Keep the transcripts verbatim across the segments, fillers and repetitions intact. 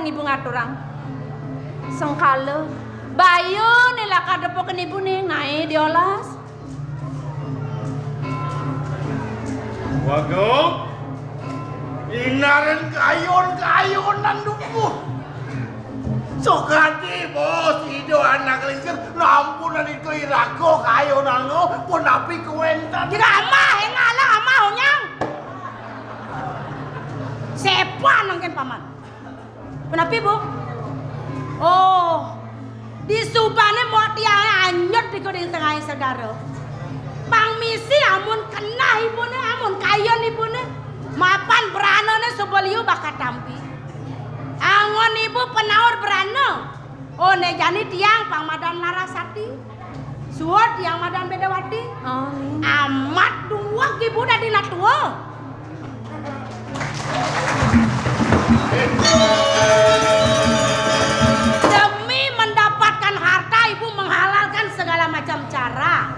Ibu ngaturang. Sengkala. Bayune lakar depukin ibu ning nae diolas. Wagung, inaren kayun-kayunan dumun. Sukadi, Bos, Ida anak lingsir, nampunan Ida iraga kayunanga, punapi kawenten? Jika amah, engalah amah, onyang. Sepan nengken paman. Punapi, Bu? Oh, disubane mok tiange anyut iku ring tengahing segara. Pang misi amun keneh ibune, amun kayun ibune, mapan branane suba liu bakat tampi. Angon ibu penaur brana. Oh, ne jani tiang pang madan Larasati. Suud tiang madan Bedawati. Oh, nggih. Amat dueg ibu dadi natua. Demi mendapatkan harta, ibu menghalalkan segala macam cara.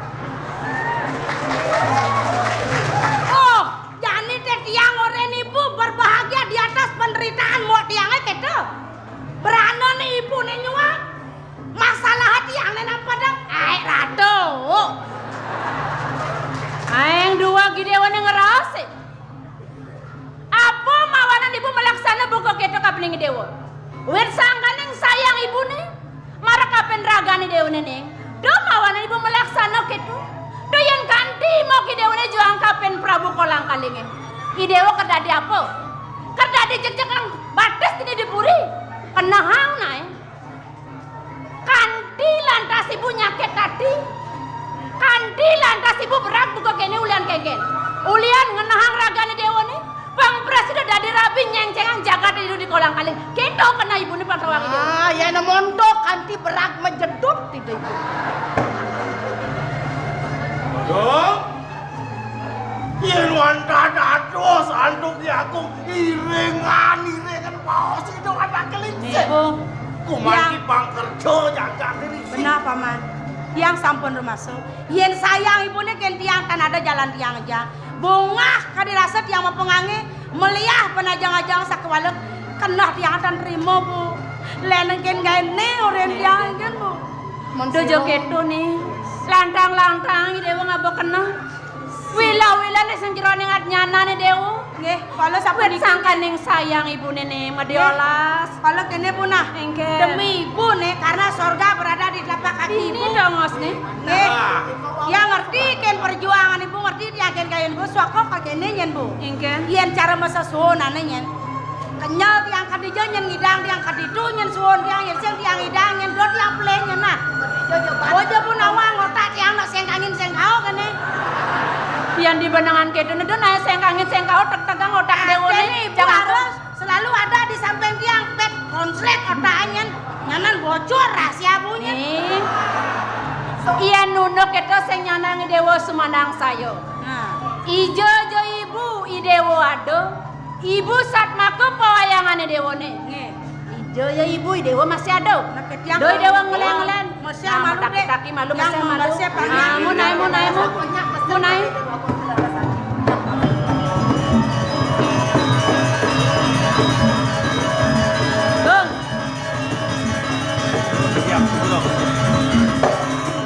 Oh, jani te tiang oren ibu berbahagia di atas penderitaan mok tiange keto. Branane ibune nyuang. Masalah tiange napa dong? Ae ratu. Aeng dueg Idewane ngrasih. Apa mawanan ibu malaksana buka keto kapining Idewa? Wit sangkaning sayang ibune, marep kapen ragane Idewane ning. Duh mawanan ibu malaksana keto. Duh yen kanti mok Idewane juang kapen Prabu Kolangkalinge. Idewa kar dadi apa? Kar dadi jekjek nang batis dini di puri. Kenehang nae. Kanti lantas ibu nyakit ati, kanti lantas ibu berag buka kene ulian kengken, ulian ngenehang ragane Idewane, pang prasida dadi rabi nyengcengang jagat idu di Kolangkaling. Keto keneh ibune pang tawang idu. Ah, yen monto kanti berag majedut idu. Aduh. Yen wantah dados antuk Ki Agung, iringan, iringan paos idu anak kelincing. Nggih, Bu. Kuman Yang ki pangkerja jagat diri. Beneh, Paman. Tiang sampun rumasa. Yen sayang ibune ken tiang tan ada jalan tiang aja. Bungah kadi rasa tiang mapangangge, meliah panajang-ajang sakewala keneh tiang tan trima, Bu. Len ken gaene oren tiang ken, Bu. Mun Dojo sira keto ni. Lantang-lantang Idewa ngaba keneh. Wila-wilane sing jeroning atnyanane Dewa. Nggih, kala sapuniki. Wit sangkaning sayang ibune ne, nggih. Madiolas. Kala kene punah. Engke. Demi ibu ne, karena sorga berada di telapak kaki ibu. Dini dongos ne. Nggih. Ya ngerti ken perjuangan ibu, ngerti tiang ken kayun ibu, suaka ka kene nyen, Bu. Engke. Yen cara masesuhunane nyen. Kenyel tiang kadija nyen ngidang tiang kaditu nyen suwun tiang yen sing tiang ngidang nyen dot tiang pelih nyen nah. Oja pun awang otak tiang nak sengkangin sengkao kene. Yan di benengan keto ne dot nae sengkangin sengkao tek tegang otak Dewa ne. Ibu harus selalu ada di samping tiang pet konslet otak nyen nyanan bocor rahasia bunyi. Nih. Iya nunduk keto sing nyanang Dewa sumandang saya. Nah. Ija ja ibu Idewa ada. Ibu satmaka pawayangane Dewane. Nggih. Ija ya ibu, Idewa masih ada. Nah, ketiang Doi Dewa ngelen-ngelen. Masih malu, Dek. Taki-taki malu, masih malu. Masih malu. Ah, mun ae, mun ae, mun. Mun ae. Bung. Siap, belum.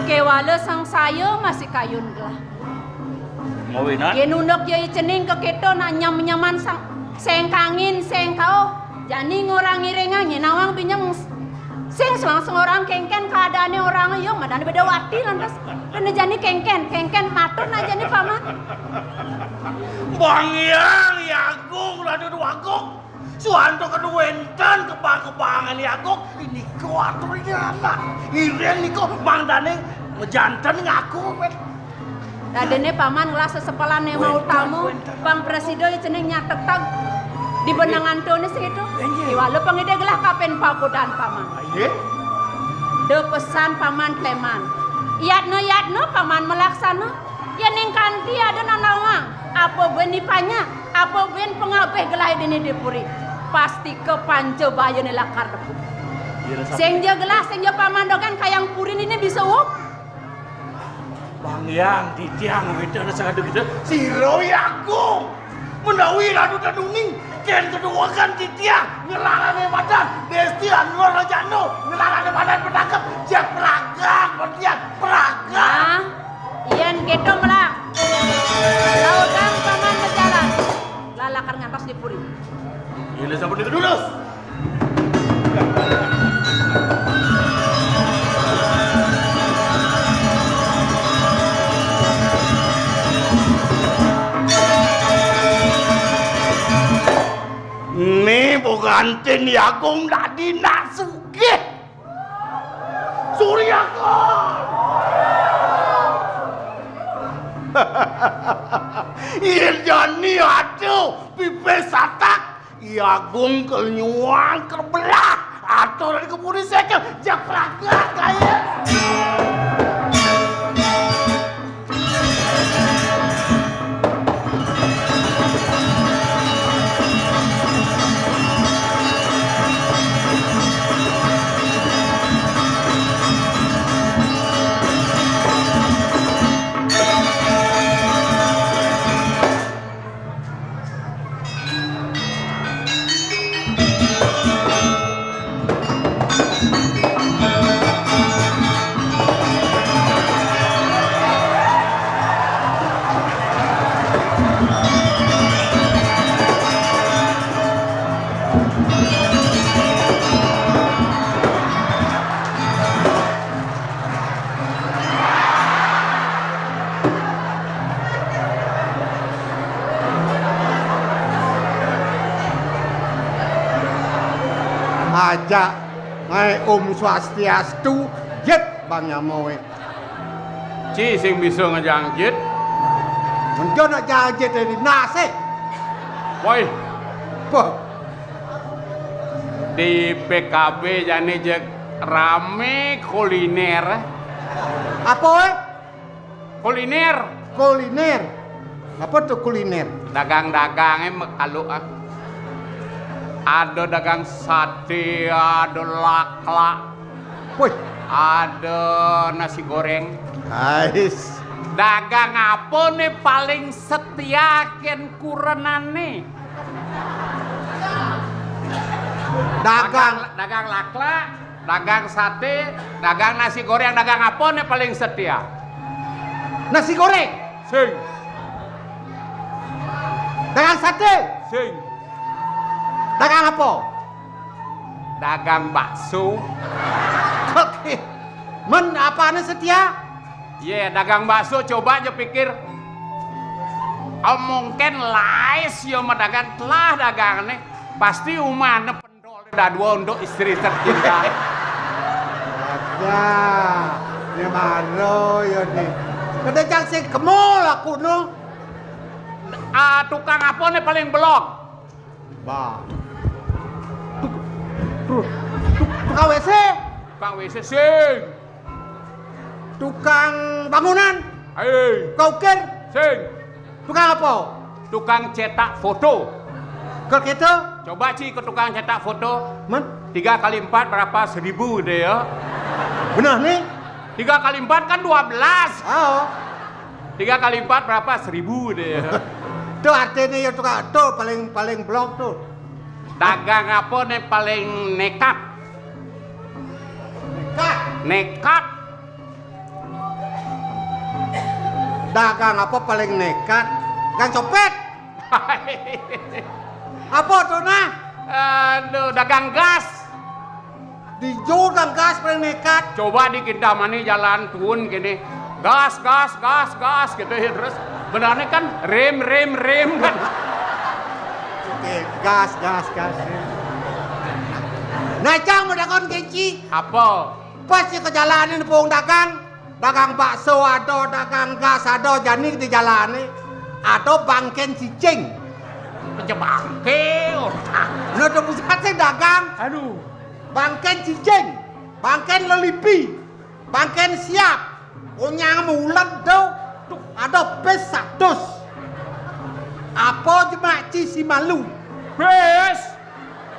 Kewala sang saya masih kayun gelah. Mawinan? Yen unduk ya cening keketo nak nyam-nyaman sang, sengkangin, sengkao. Jani ngorang ngiringang, yen nawang binyem sing selang-selang orang kengken keadaane orang ya, madane beda wati lantas. Kene jani kengken, kengken matur nah jani paman. Bang Hyang Agung, Ratu Agung. Suwanto kadu wenten kebang-kebangan Agung, inika aturine anak. Iring nika mangdane mejanten ngaku, wet. Dadene paman ngelah sesepelane mau tamu, wenten, wenten. Pang prasida cening nyatetag di benang antone segitu. Inggih. Iwala pangide gelah kapen pagodan paman. Inggih. De pesan paman kleman. Yatna-yatna paman melaksana. Yening kanti ada nanawang, apa ben ipanya, apa ben pangabeh gelah dene di puri. Pastika panca bayane lakar tepuk. Iya, sing ja gelah, sing ja paman dogan kayang puri nine bisa up. Bang Hyang, titiang wédana sagada kita, sira Agung. Menawi radu tenuning, Kén keduwéken titiang ngelarane badan, Desti Anwar Rajano ngelarane badan petangkep, jak pragat, petian pragat. Nah, yén kéto melah. Lautang paman bejalan. Lalakar ngantos di puri. Ini sampun ditudulus. Né pengantén Agung dadi nak sugih. Surya Kor. Yén jani ada pipis satak, I Agung kel nyuang kel belah. Atur ke puri sekel, jak pragat kaya. Ajak ngaé Om Swastiastu, jit Bang Nyamoé. Ci sing bisa ngejang jit. Mengko nak jang jit dari nasi. Woi. Poh. Di P K B jani jeg ramé kuliner. Apa, wé? Kuliner. Kuliner. Apa tuh kuliner? Dagang-dagangé makalu, ah. Ada dagang saté, ada laklak. Wih. Ada nasi goreng. Ais. Dagang apa né paling setia kén kurenané? Dagang. Dagang, dagang laklak, dagang saté, dagang nasi goreng, dagang apa né paling setia? Nasi goreng. Sing. Dagang saté. Sing. Dagang apa? Dagang bakso. Oké. Men apané setia? Yé, dagang bakso coba aja pikir. Omongken laes ya mah dagang telah dagangané. Pasti umahné pendol dadua untuk istri tercinta. Ada. Ya baru ya nih. Kedé cang sing kemul aku no. Ah, tukang apa nih paling belok? Bah. Tuk-, tuk-, tukang W C. Tukang W C sing. Tukang bangunan. Hei. Tukang ukir. Sing. Tukang apa? Tukang cetak foto. Kal kéto? Coba, Ci, ke tukang cetak foto. Men? Tiga kali empat berapa? Seribu deh ya. Benar nih. Tiga kali empat kan dua belas. Oh. Tiga kali empat berapa? Seribu deh ya. Tuh artinya ya tukang, tuh paling, paling blok tuh. Dagang apa nih paling nekat? Nekat. Nekat. Dagang apa paling nekat? Gang copet. Apa tuh nah? Aduh, dagang gas. Di Jodang gas paling nekat. Coba di Kintamani jalan turun gini. Gas, gas, gas, gas gitu ya terus. Benernya kan rem, rem, rem kan. Oke, gas, gas, gas. Nah, cang mau dakon keci. Apa? Pas ya ke jalanin pung dagang. Dagang bakso ada, dagang gas ada, jani di jalané ada bangkén cicing. Pecah bangké, otak. Nah, ada pusat sing dagang. Aduh. Bangkén cicing, bangkén lelipi, bangkén siap. Onyang mulet do. Tuh, ada pis satus. Apa jemak ci si malu? Pis.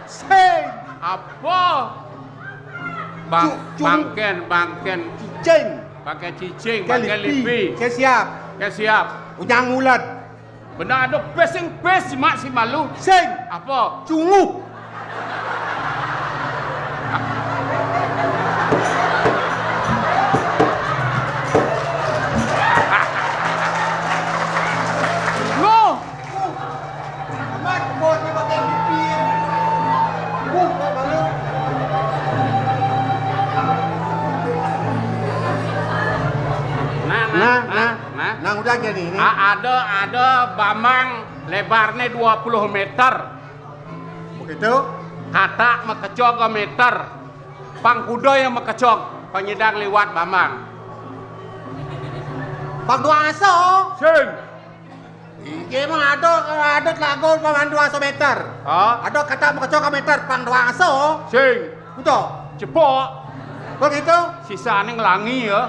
Sing. Apa? Bang, cu-, cu-, bangkén, bangkén. Cicing. Bangkén cicing, bangkén lipi. Ké siap. Ké siap. Onyang mulet. Bena ada pes sing pes, mak si malu. Sing. Apa? Cunguh. Loh. Amat bosnya pakai bibir. Buh, Pak Balu. Nah, nah, nah, nah, nah. Nah, udah jadi ini. A-, ada, ada bambang lebarnya dua puluh meter. Begitu? Kata makecog meter. Pang kuda yang makecog, panyidang liwat bambang. Pang dua aso. Sing. Iki emang ada, ada telago pang dua aso meter. Hah? Ada kata makecog meter, pang dua aso. Sing. Betul. Cepok. Begitu? Sisanya ngelangi ya.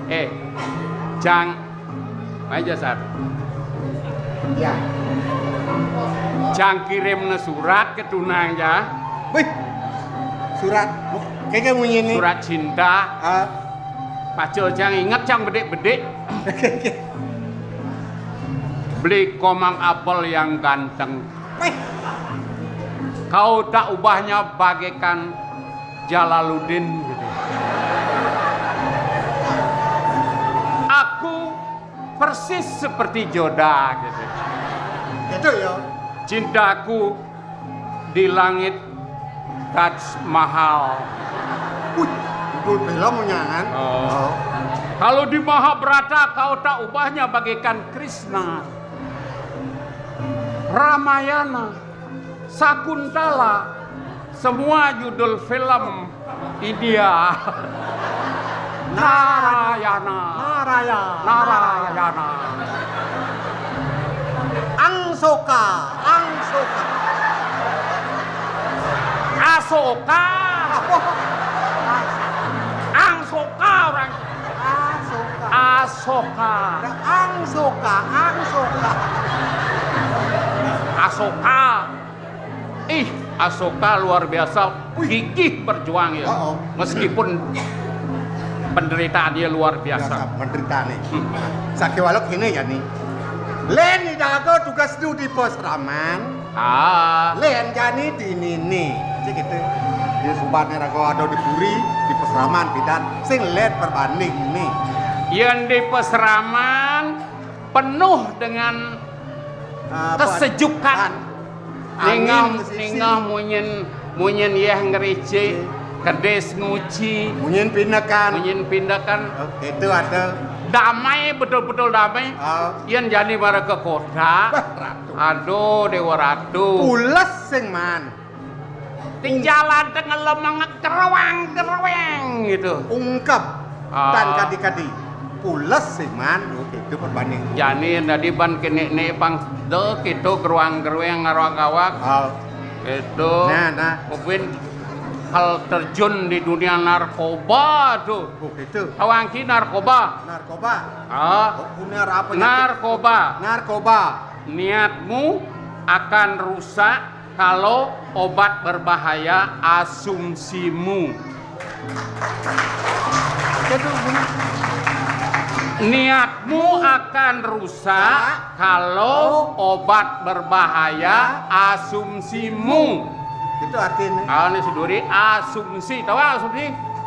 Eh, jang, aja, Sar. Ya. Jang kirim surat ke tunang ya. Wih, surat. Kayaknya munyi nih. Surat cinta. Ah. Paco jang inget, jang bedik-bedik. Beli komang apel yang ganteng. Wih. Kau tak ubahnya bagaikan Jalaluddin gitu. Aku persis seperti Joda gitu. Gitu ya. Cintaku di langit Taj Mahal. Wih, judul filmnya kan? Oh. Oh. Kalau di Mahabharata kau tak ubahnya bagaikan Krishna. Ramayana, Sakuntala, semua judul film India. Narayana. Narayana. Narayana. Angsoka, Angsoka. Asoka. Apa? Angsoka orang. Asoka. Asoka. Nah, Angsoka, Angsoka. Asoka. Ih, Asoka luar biasa. Wih. Gigih berjuang ya. Oh, oh. Meskipun penderitaannya luar biasa. Biasa, penderitaannya. Hmm. Sakiwaluk ini ya nih. Lén idago tugas nu di posraman. Ah. Lén jani di nini. Cik gitu. Di subatnya rago ada di puri, di posraman pidan. Sing lén perbanding nih. Yang di posraman penuh dengan, ah, kesejukan. Angin, ningah, sisi. Ningah munyin, munyin yeh ngerici, kedis nguci. Munyin pindekan. Munyin pindekan. Oh, itu ada. Damai, betul-betul damai. Oh. Yen jani mara ke kota. Bah, Ratu. Aduh, Dewa Ratu. Pules sing man. Di jalan tengah lemeng kerewang-kereweng gitu. Ungkep. Ah. Tan kadi-kadi. Pules sih, man. Oh, gitu perbanding. Jani tadi ban kene ne pang de gitu geruang-gerueng ngaruak-awak. Ah. Gitu. Nah, nah. Mungkin hal terjun di dunia narkoba tuh. Oh, gitu. Awang ki narkoba. Narkoba. Ah. Oh, punya apa? Narkoba. Narkoba. Niatmu akan rusak kalau obat berbahaya asumsimu. Niatmu akan rusak kalau obat berbahaya asumsimu. Itu artinya. Kalau ini sendiri asumsi, tahu asumsi?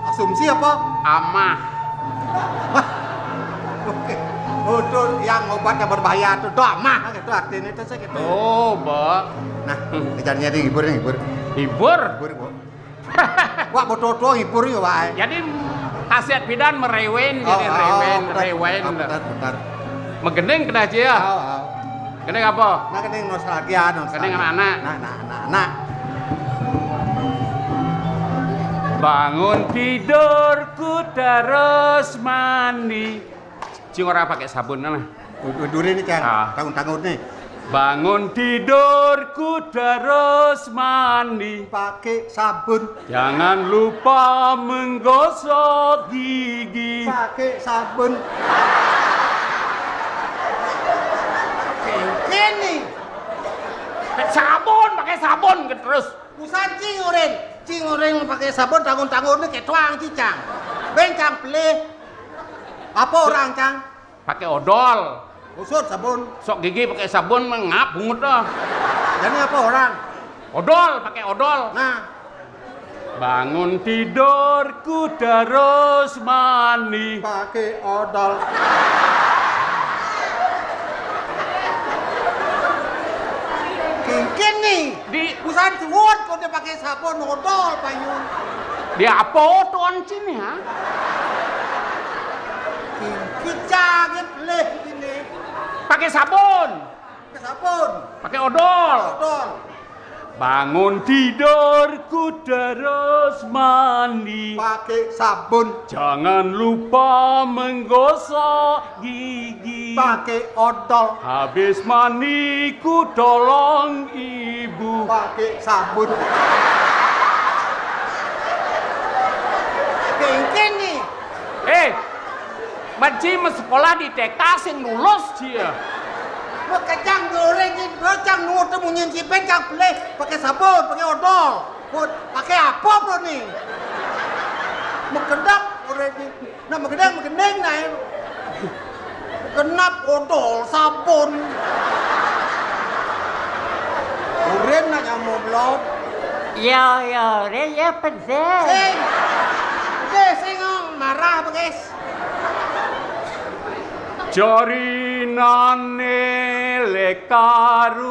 Asumsi apa? Amah. Wah. Oke. Oh, itu yang obatnya berbahaya tuh, doa mah gitu artinya itu sih gitu. Oh, Mbak. Nah, hmm, kerjanya nih hibur, nih hibur. Hibur? Hibur, Bu. Wah, betul-betul hibur ya, Pak. Jadi, khasiat bidan merewen, oh, jadi oh, rewen, benar, rewen. Oh, benar, benar. Megening kena aja ya. Oh, oh. Gening apa? Nah, gening nostalgia, nostalgia. Gening anak-anak. Nah, nah, anak-anak. Bangun tidurku terus mandi. Cing ora pakai sabun lah. Udah dulu nih, Cang. Ah. Tangun-tangun nih. Bangun tidurku terus mandi. Pakai sabun. Jangan lupa menggosok gigi. Pakai sabun. Ini. Sabun, pakai sabun terus. Busan cing urin. Cing urin pakai sabun, tangun-tangun ini kayak tuang cicang. Bencang pelih. Apa orang, Cang? Pakai odol. Usut sabun. Sok gigi pakai sabun, mengap bungut dah. Jadi apa orang? Odol, pakai odol. Nah. Bangun tidurku terus mandi. Pakai odol. Kingkin nih. Di busan suwut kok dia pakai sabun odol payung. Dia apa tuan sini, ha? Kingkit jangan leh ini. Pakai sabun. Pakai sabun. Pakai odol. Odol. Bangun tidurku terus mandi. Pakai sabun. Jangan lupa menggosok gigi. Pakai odol. Habis mandiku tolong ibu. Pakai sabun. Kengkeng nih. Eh, Maji sekolah di T K sing lulus dia. Makejang goreng ini, kejang nurut munyin cipen, cang pelih pakai sabun, pakai odol. Pakai apa bro nih? Makedap goreng ini. Nah, makedang, makedeng, nah. Genap odol sabun. Urin nak nyamuk belum. Ya, ya, urin ya pedes. Sing. Deh, sing, oh, marah, guys. Jarinane lekaruang,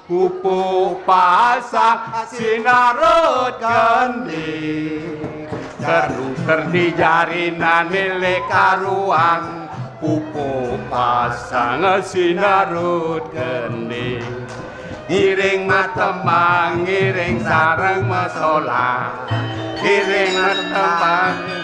pupuk pasang sinarut gending. Teruker di jarinane lekaruang, pupuk pasang sinarut gending. Ngiring matembang, ngiring sareng masolah. Ngiring matembang.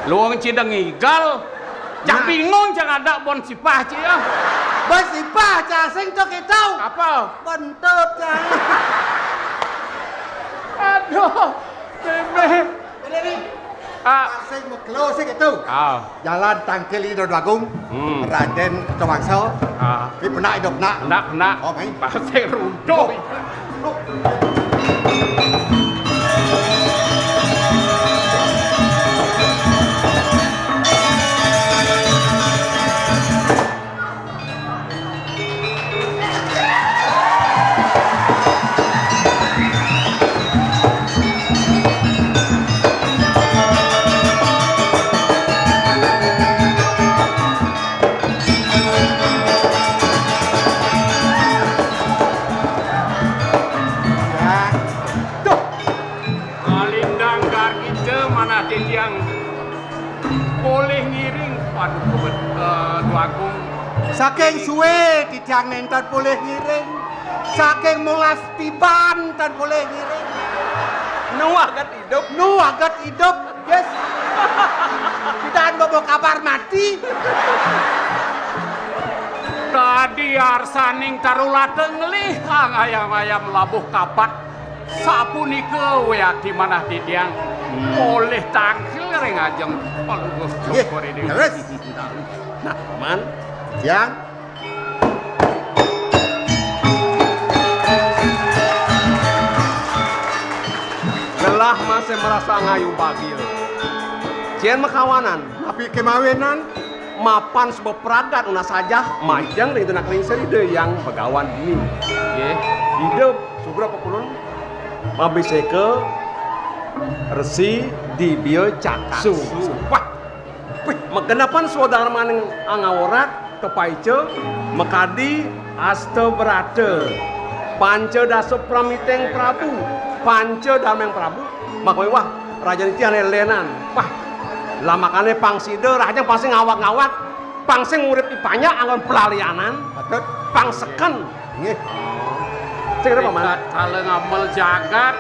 Luang cideng igal. Cak bingung, cak ada bon sipah, cik, ya. Bon sipah, cak sing cok itu. Apa? Bentut, cak. Aduh, bebek. Ini nih. Ah. Sing mekelo sing itu. Ah. Jalan Tangkil Ido Agung. Hmm. Raden Kecowangsa. Ah. Ini penak hidup nak. Penak, penak. Oh, main. Pasir runtuh. Alindang gargita manah titiang polih ngiring, paduka bet-, eh, Dwagung. Saking suwe titiang nenten polih ngiring. Saking molas tiban nenten polih ngiring. Nu aget idup. Nu aget idup. Yes. Pidan bobo kabar mati. Tadi arsaning tarulata ngelih ang ayam-ayam labuh kapat. Sapunika wiakti manah titiang. Hmm. Polih tangkil ring ajeng Palungguh. Nggih, Cokor ini. Terus. Nah, Paman, tiang. Lelah masih merasa ngayu babil. Cien makawanan. Napi kemawinan? Mapan suba pragat nunas sajah, majeng ring tunak lingsir Ida Hyang Begawan dini. Nggih. Ida sugra papurun mabiseka Resi Dibya Caksu. Wah. Wih, magenepan swadarmaning angawarat kapaica makadi asta brata. Panca dasa pramiting Prabu, panca darmeng Prabu, maka wah, raja niti ané lénan. Wah, lamakane pang sida, raja pang sing ngawag-ngawag, pang sing urip ipanjak anggon pelalianan, Patut. Pang seken. Nggih. Sing ada, Paman? Tatkala ngamel jagat,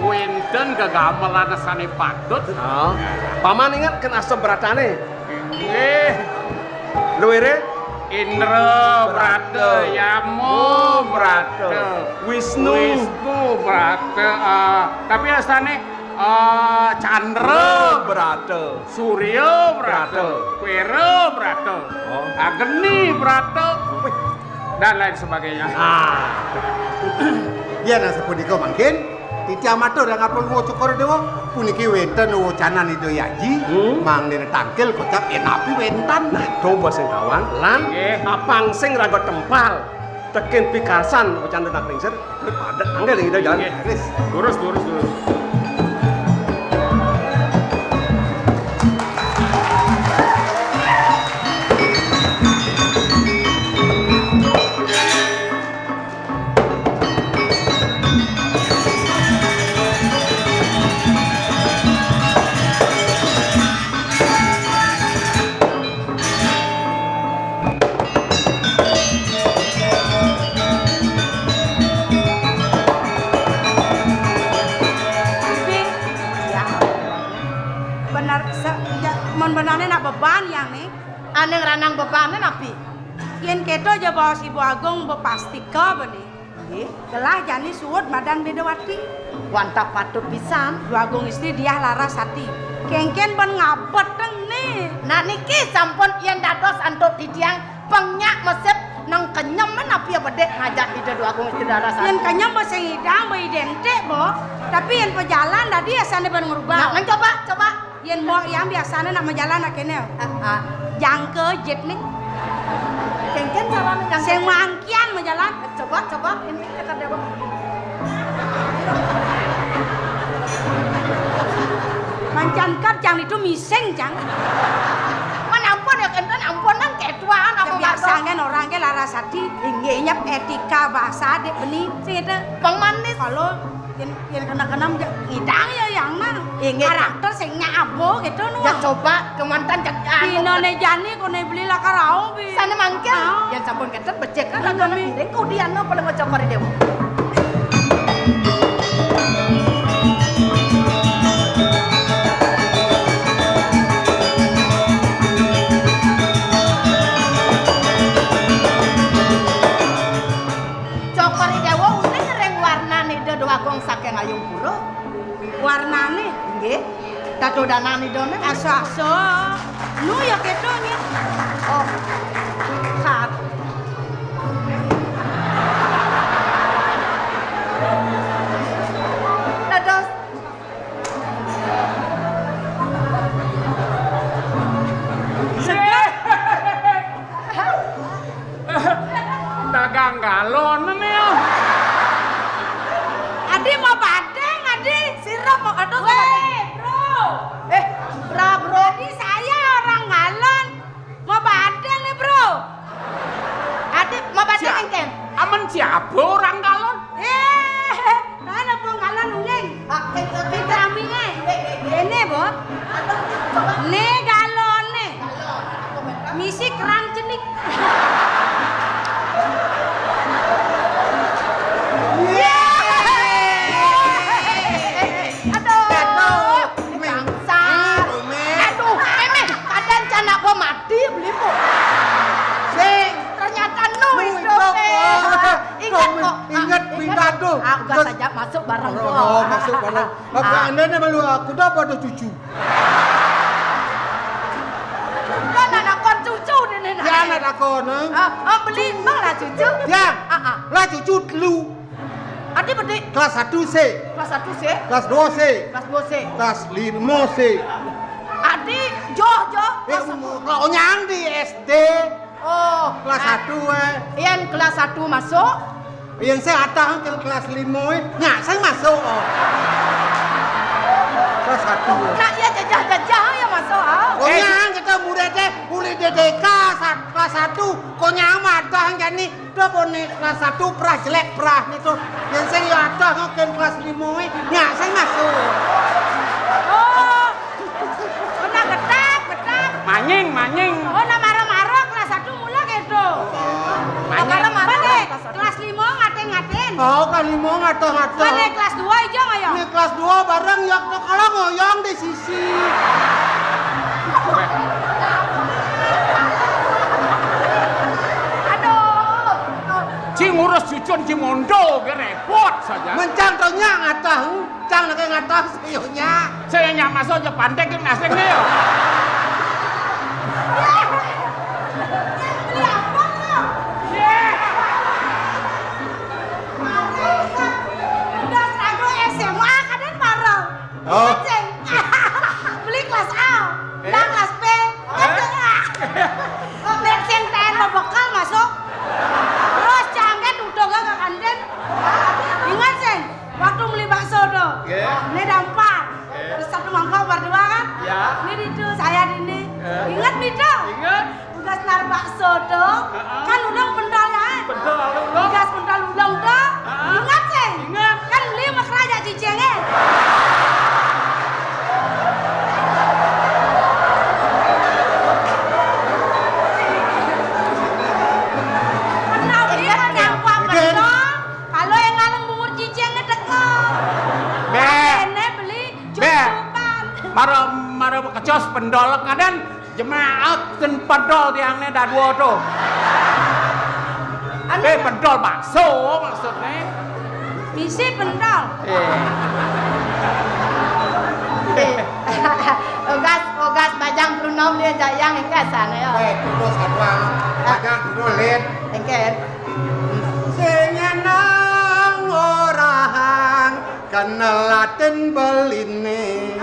wénten gegamelan sané patut. Oh. Paman inget kén asta bratané? Nggih. Luire? Indra Brata, Brata. Yama Brata. Brata. Wisnu. Wisnu Brata. Ah, tapi astané, ah, Candra Brata. Surya Brata. Brata. Kwera Brata. Oh. Agni Brata. Wih. Dan lain sebagainya. Nah. Yén asapunika mangkin, titiang matur ring Prabu Cokor Déwa, puniki wénten wewacanan Ida Yaji, Hmm. mangdene tangkil kocap yén napi wénten. Nah, coba sing kawan, lan Nggih. apang sing raga tempal, tekén pikarsan wewacanan Dénak Lingsir, padhet anggé ring Ida jalan. Nggih. Leres. Durus, durus, durus. Tapi, ya, bener, se-, ya, mon benane nak beban yang nih. Ane ngranang bebane napi? Yen keto ja baos Ibu Agung bepastika bene. Nggih. Gelah jani suud madan Bedawati. Wantah patut pisan. Ibu Agung Istri Diah Larasati. Kengken ben ngabeteng ne. Nah niki sampun yen dados antuk titiang pengyak mesip nang kenyem napi ya bedek ngajak Ida Dwagung Istri Larasati. Yen kenyem be sing idang be identik, Bo. Tapi yen pejalan dadi asane ben ngerubah. Nah, ngan coba, coba. Yen mbok yang biasane nak majalan nak kene. Ah, ah. Jangke jet nih. Kengken carane jangke. Sing mangkian majalan. Coba, coba, ini kata dewa. Mancan kat jang itu mising, jang. Man ampun ya, kenten ampun nang ketuaan apa. Ya, biasa kan orang ke Larasati. Inggih. Nyep etika bahasa dek beni, sing itu. Pang manis. Kalau Yen, yen kena-kena ngidang ya yang mah. Inggih. Karakter sing nyabo gitu nu. Ya coba kemantan cek anu. Dinane jani kone beli lakar rauh bi. Sane mangkil. Ah. Yen sampun keten becik kan lakar ngiring kudian no paling ngocok mari dewa. Cokor I Dewa uning ring warnane Ida Dwagung saking Ayung Pura. Warnane? Nggih. Dadodanan Idane? Asa-asa. Nu ya keto nggih. Oh. Kat. Dados Dagang galon ne ya. Adi mau badeng, Adi. Sirup mau, aduh. Weh, bro. Eh, bra, bro. Adi saya orang galon. Mau badeng nih, bro. Adi mau badeng engken. Amen siapa orang galon? Eh, kan apa galon uning? Ah, eh, eh, eh, rami, eh. Ini, Bo. Aduh, coba. Nih galon nih. Misi kerang cenik. Yeay. Aduh. Aduh. Bangsat. Aduh, Mémé, kadén can apa mati beli, Bu? Sing. Ternyata nu hidup, eh. Ingat kok. Ingat, ah, ingat. Pindah tuh. Ah, enggak saja masuk bareng kok. Oh, masuk bareng. Apa andene malu aku dah pada cucu. Kan anak kon cucu ini, nah. Ya, anak kon, eh. Ah, ah, beli emang lah cucu. Ya. Ah, ah. Lah cucu telu. Adi bedik. Kelas satu C. Kelas satu C. Kelas dua C. Kelas dua C. Kelas lima C. Adi joh, joh. Eh, kelas satu. Kok nyang di S D. Oh, kelas satu, eh. Yang kelas satu masuk? Yang saya atah ke kelas lima, eh. Nyak, saya masuk, oh. Kelas satu, eh. Nak ya jajah-jajah ya masuk, ah. Oh, nyang kita murid, eh, mulai D D K, sa-, kelas satu. Kok nyang mah atah jani. Apa né kelas satu prah jelek prah né to. Yén sing ya adoh nggo kelas lima é, nyak sing masuk. Oh. Kena getap, getap. Manying, manying. Oh, nak mara-mara kelas satu mula kéto. Manying. Mara-mara kelas satu. Kelas lima ngatin-ngatin. Oh, kelas lima ngadoh-ngadoh. Kelas dua ijo ngoyong. Né kelas dua bareng ya kalau ngoyong di sisi. Aduh. Ci ngurus cucun ci mondo, ki répot saja. Mencang to nyak ngatah, cang nek ngatah sing yo nyak. Sing nyak masuk aja pantek ki asing né yo. Beli apa lo? Udah seragu S M A kadén parel. Oh. Ingat sing. Beli kelas A, eh? Nah kelas B. Ingat sing. Nek sing taén bekel masuk. Terus cangkét udah gak ke kantin. Ingat sing. Waktu beli bakso tuh. Nggih. Ini ada empat. Nggih. Terus satu mangkok berdua kan? Ya. Ini di itu saya di ini. Eh. Ingat nih tuh. Ingat. Tugas nar bakso to, heeh, kan ulung pentol aé. Pentol, ulung. Tugas pentol ulung to. Heeh. Ingat sih? Ingat. Kan beli mekraja cicingé. Pentol beli menyampa pentol. Kalau yang ngaleng bungur cicingé teko. Bé. Ini beli cucupan. Mara, mara kecos pentol kadén. Jemaah ten pentol tiangné dadua to. Anu, eh, pentol bakso maksudné. Misi pentol. Eh. Eh. Ogas, ogas bajang Bruno dia jayang engké sané ya. Eh, terus apa? Bajang Bruno lén. Engké. Sing nyeneng orahang kenelaten beliné.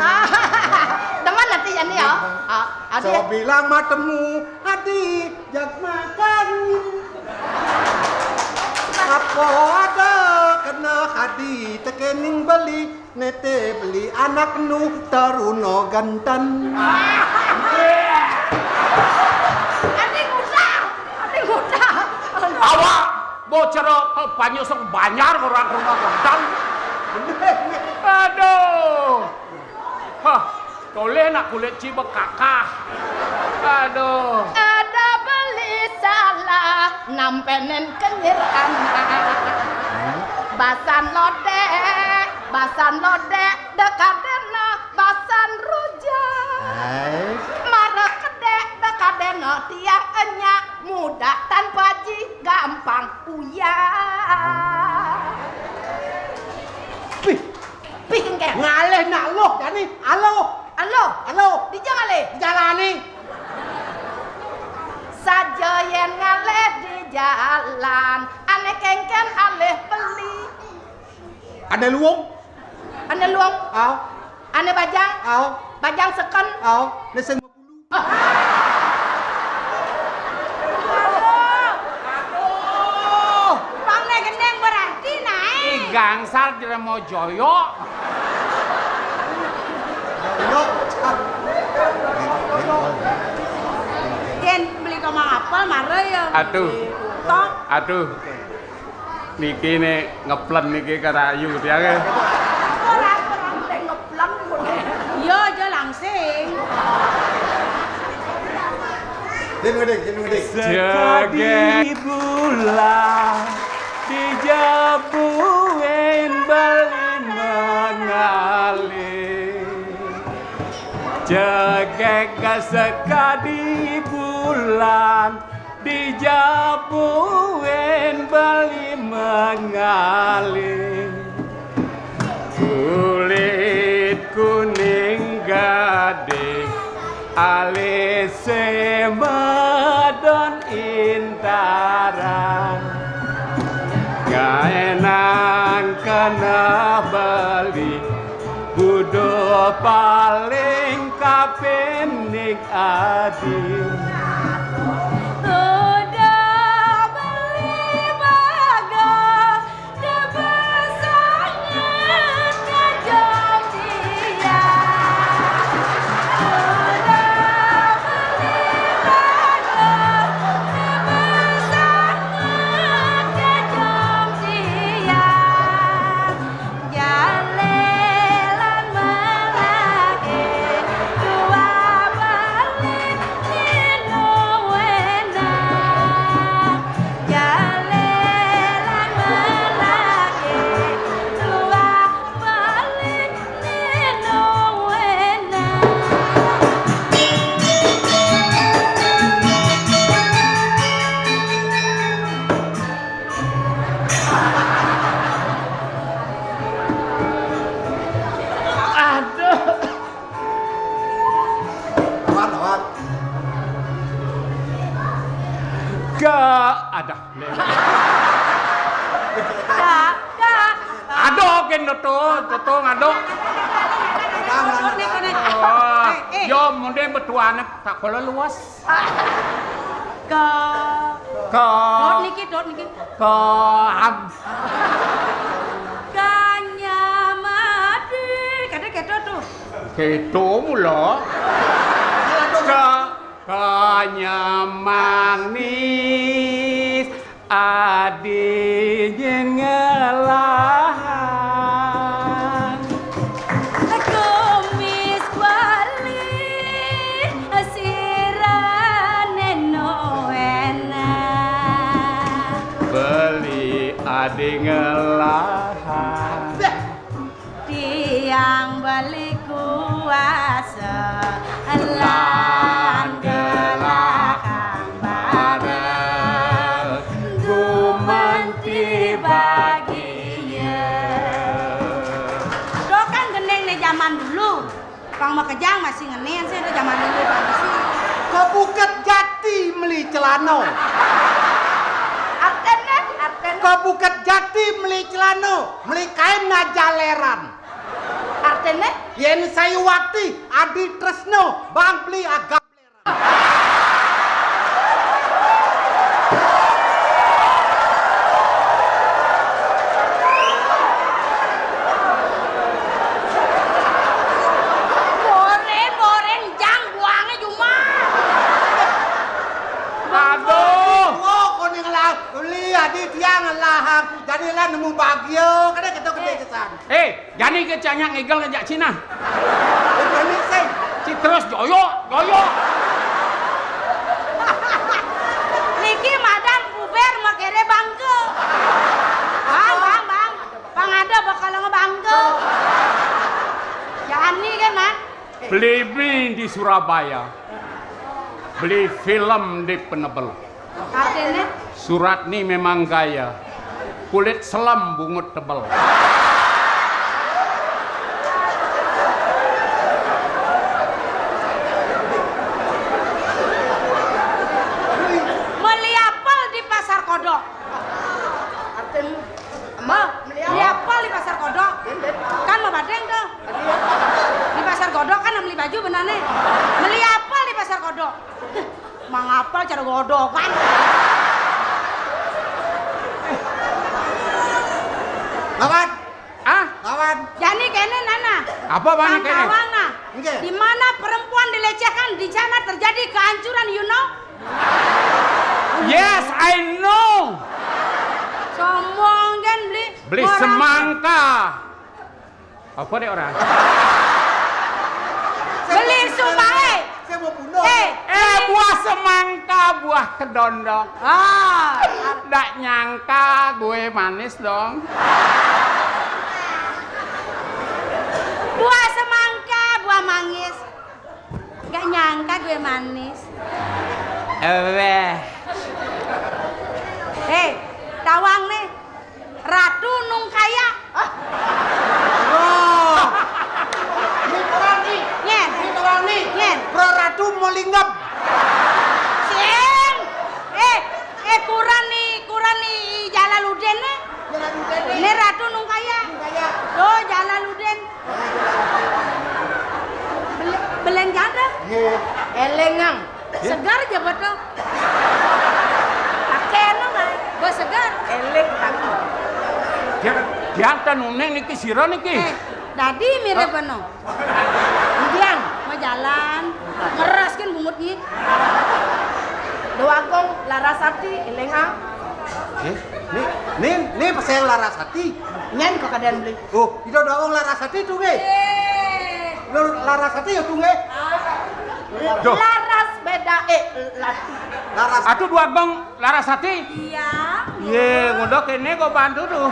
Demen ati jani ya. Ah. Adi. Sabilang matemu adi jag makan. Apa ada kena adi tekening beli, nete beli anak nu taruna gantan. Adi ngutah, adi ngutah. Awak bocor, eh, banyu sing banjar orang rumah gantan. Aduh. Hah. Toleh nak kulit ci bekakah. Aduh. Ada beli salah, nampenen kenyir anak. Basan lodék, basan lodék, dekadena, basan rujak. Hai. Mara kedék, dekadena, tiang enyak, mudah tanpa ji, gampang uyah. Wih. Pih engké. Ngalih nak luh jani, aluh. Aluh. Aluh. Dija ngalih? Jalani. Saja yén ngalih di jalan, ané kéngkén alih beli. Ané luung. Ané luung. Au. Ané bajang. Au. Bajang seken. Au. Né sing Aduh. Aduh. Pang né gendeng berarti naé. Ih, gangsal Jremo Joyo. Yén beli kemang apel mara ya. Aduh. Toh. Aduh. Niki né ngeplen niki karayu tiangé. Ora, ora, ora ngeplen koné. Iya, aja langsing. Yen ngedek, yen ngedek. Sekadi bulan dijabuin beli mengalih. Cegek sekadi bulan dijabuin beli mengalih. Kulit kuning gading, alis semadon intaran. Ngaénang kena beli, budo paling kapining adi. Udah beli bagus, udah besangan ngajak dia. Udah beli bagus, udah besangan Ka, adah. Ka, ka. Ado kén toto, toto ngado. Kone, kone. Oh, eh, eh. Yo, mundé betuané tak kala luas. Ka. Ka. Dot niki, dot niki. Ka. Am. Kanyamadi. Kadé kéto to. Kéto mula. Ka. Kanyam manis adi nyén ngelahang. Kumis kuali sirané no enak. Beli adi ngelahang. Tiang beli kuasa lan gelakang bareng gumanti bagian. Do kan gending né zaman dulu. Pang makejang masih ngenén sih, do zaman dulu masih. Ke Bukit Jati meli celana. Arténé, arténé. Ke Bukit Jati meli celana, meli kain ngajaleran. Arténé? Yén Sayuwakti, Adi Tresna, bang beli agam. Borén, borén, jang buangé jumah. Aduh. Oh, kuning lah, beli adi tiang lah, jadi lah nemu bahagia, kadé kéto gedé kesan. Eh, Jani ké cak nyak ngigel ngejak Cina. Jani sing. Ci terus joyok, joyok. Niki madan puber makéré bangké. Bang, bang, bang. Bang ada bakal ngebangké. Jani kan, Man? Beli mie di Surabaya. Beli film di Penebel. Artinya? Surat ni memang gaya. Kulit selam bungut tebel. Meli apel di Pasar Kodok. Artinya? Emang? Meli apel di Pasar Kodok. Kan mau badeng tuh. Di Pasar Kodok kan meli baju benane. Meli apel di Pasar Kodok. Mang apel cara godokan. Lawan. Ah? Lawan. Jani kéné, Nana. Apa, Bang, kéné? Tawang, nah. Nggih. Di mana perempuan dilecehkan, di sana terjadi kehancuran, you know? Yes, I know. Sombong kan, beli. Beli semangka. Apa deh orang? Beli sumpah, eh. Saya mau bunuh. Eh, eh, buah semangka, buah kedondong. Ah. Ndak nyangka gue manis dong. Buah semangka, buah manggis. Nggak nyangka gue manis. Eweh. Eh, tawang nih. Ratu Nungkaya. Ah. Wah. Ini orang nih. Nyén. Ini orang nih. Nyén. Pro Ratu Molinggap. Sing. Eh, eh, kuran nih, kuran nih Jalaluddin nih. Jalaluddin nih. Ini Ratu Nungkaya. Nungkaya. Tuh, Jalaluddin. Belen-, belen janda. Iya. Elengang. Segar aja betul. Pakai anu, Mas. Bos segar. Elek tapi. Dia, dia enten uning niki sira niki. Eh, dadi mirip anu. Bilang. Mau jalan. Ngeres kan bungut nyi. Doagong Larasati, elengang. Eh, ni, ni, ni pasal Larasati. Nyén kok kadén beli. Oh, ida Doagong Larasati to nggih. Eh. Lo Larasati ya to nggih. Ah. Duh. Laras beda, eh, lati. Laras. Atuh Doagong Larasati. Iya. Yé, ngoda kéné kok bantu to.